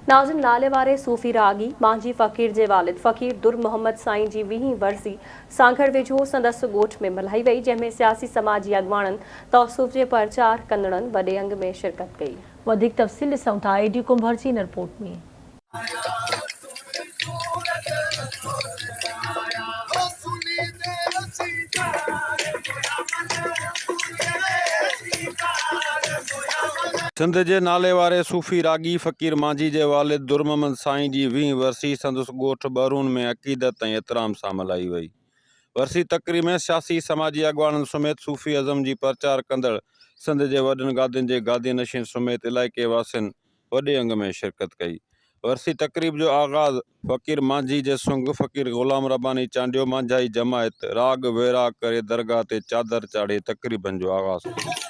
ناظم نالي واري صوفي راڳي مانجهي فقير جي والد فقير در محمد سائين جي ويهين ورسي سانگهڙ ويجهو سندس ڳوٺ ۾ ملهائي وئي جنهن ۾ سياسي سماجي اڳواڻن تصوف جي پرچار ڪندڙن وڏي انگ ۾ شرڪت ڪئي. وڌيڪ تفصيل ڏسون ٿا اي ڊي ڪنڀر جي هن رپورٽ ۾. سنڌ جي ناليواري صوفي راڳي فقير مانجهي جي والد در محمد سائين جي ويهين ورسي سندس ڳوٺ ٻهرون ۾ عقيدت ۽ احترام سان ملهائي وئي. ورسي تقريب ۾ سياسي سماجي اڳواڻن سميت صوفي ازم جي پرچار ڪندڙ سنڌ جي وڏن گادين جي گادي نشين سميت علائقي واسين وڏي انگ ۾ شرڪت ڪئي. ورسي تقريب جو آغاز فقير مانجهي جي سنگ فقير غلام رباني چانڊيو مانجهائي جماعت راڳ ويراڳ ڪري درگاهه تي چادر چاڙهي تقريبن جو آغاز ڪيو.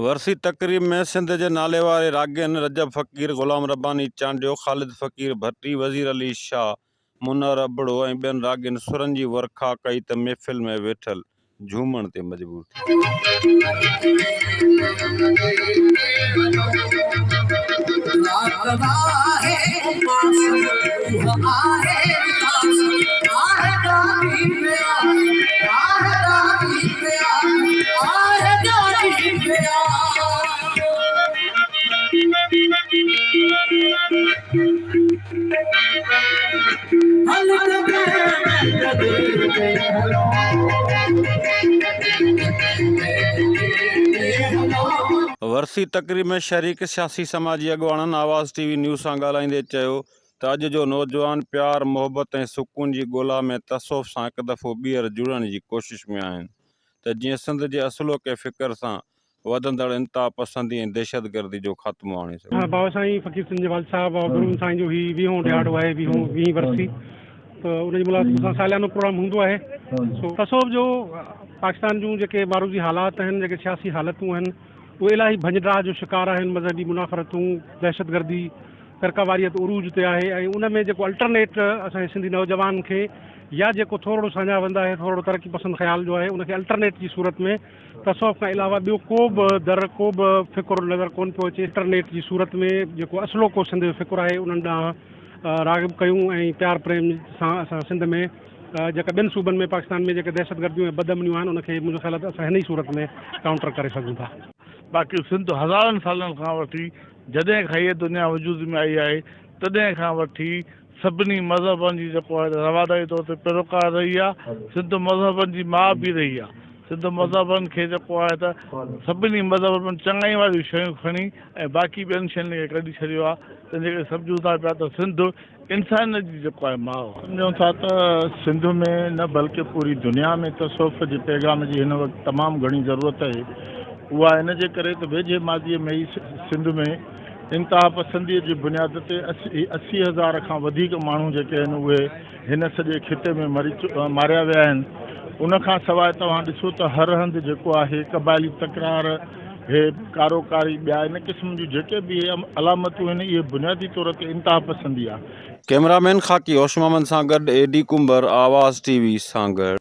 ورسي تقريب ۾ سنڌ جي ناليواري راڳين رجب فقير، غلام رباني چانڊيو، خالد فقير ڀٽي، وزير علي شاهه، منور ابڙو ۽ ٻين راڳين سرن جي ورکا ڪئي ته محفل ۾ ويٺل جهومڻ تي مجبور ٿي ويا. ورسي تقريب ۾ شريڪ سياسي سماجي اڳواڻن آواز ٽي وي نيوز سان ڳالهائيندي چيو ته اڄ جو نوجوان پيار، محبت ۽ سڪون جي ڳولا ۾ تصوف سان هڪ دفعو ٻيهر جڙڻ جي ڪوشش ۾ آهن ته جيئن سنڌ جي اصلوڪي فڪر سان وڌندڙ انتهاپسندي ۽ دهشتگردي جو خاتمو آڻي سگهون. بابا سائين فقير سنڌ جي والد صاحب بابا گرون سائين جو هي ويهون ڏهاڙو آهي ويهون ويهين ورسي ته ان جي مناسبت سان ساليانو پروگرام هوندو آهي سو تصوف جو پاڪستان جون جيڪي معروضي حالات آهن جيڪي سياسي حالتون آهن اهي الاهي ڀڃ ڊاهه جو شڪار آهن مذهبي منافرتون دهشتگردي فرقه واريت عروج تي آهي ۽ ان ۾ جيڪو الٽرنيٽ اسان جي سنڌي نوجوان کي يا جيڪو ٿورڙو ساڃاهه وند آهي ٿورڙو ترقي پسند خيال جو آهي ان کي الٽرنيٽ جي صورت ۾ تصوف کان علاوه ٻيو ڪو به در ڪو به فڪر نظر ڪونه پيو اچي الٽرنيٽ جي صورت ۾ جيڪو اصلوڪو سنڌ جو فڪر آهي انهن ڏانهن راغب ڪيون ۽ پيار پريم سان اسان سنڌ ۾ جيڪا ٻين صوبن ۾ پاڪستان ۾ جيڪي دهشتگرديون ۽ بدامنيون آهن ان کي منهنجو خيال آهي ته اسان هن ئي صورت ۾ ڪائونٽر ڪري سگهون ٿا. باقي سنڌ هزارن سالن کان وٺي جڏهن کان هيء دنيا وجود ۾ آئي آهي، تڏهن کان وٺي سڀني مذهبن جي جيڪو آهي ته رواداري طور تي پيروڪار رهي آهي. سنڌ مذهبن جي ماء به رهي آهي. سنڌ مذهبن کي جيڪو آهي ته سڀني مذهبن مان چڱائي واريون شيون کڻي ۽ باقي ٻين شين کي ڪڍي ڇڏيو آهي. تنهن جي ڪري سمجهون ٿا پيا ته سنڌ انسانيت جي جيڪو آهي ماء آهي. سمجهون ٿا ته سنڌ ۾ نه بلڪه پوري دنيا ۾ تصوف جي پيغام جي هن وقت تمام گهڻي ضرورت آهي. اها ان جي ڪري ته ويجهي ماضيء ۾ ئي سنڌ ۾ انتهاپسنديء جي بنياد تي 80,000 کان وڌيڪ ماڻهو جيڪي آهن اهي هن سڄي خطي ۾ مري ماريا ويا آهن. ان کان سواء توهان ڏسو ته هر هنڌ جيڪو آهي قبائلي تڪرار، هي ڪارو ڪاري ٻيا ان قسم جون جيڪي به اهي علامتون آهن اهي بنيادي طور تي انتهاپسندي آهي. ڪئميرا مين خاڪي هوش محمد سان گڏ اي ڊي ڪنڀر، آواز ٽي وي، سانگهڙ.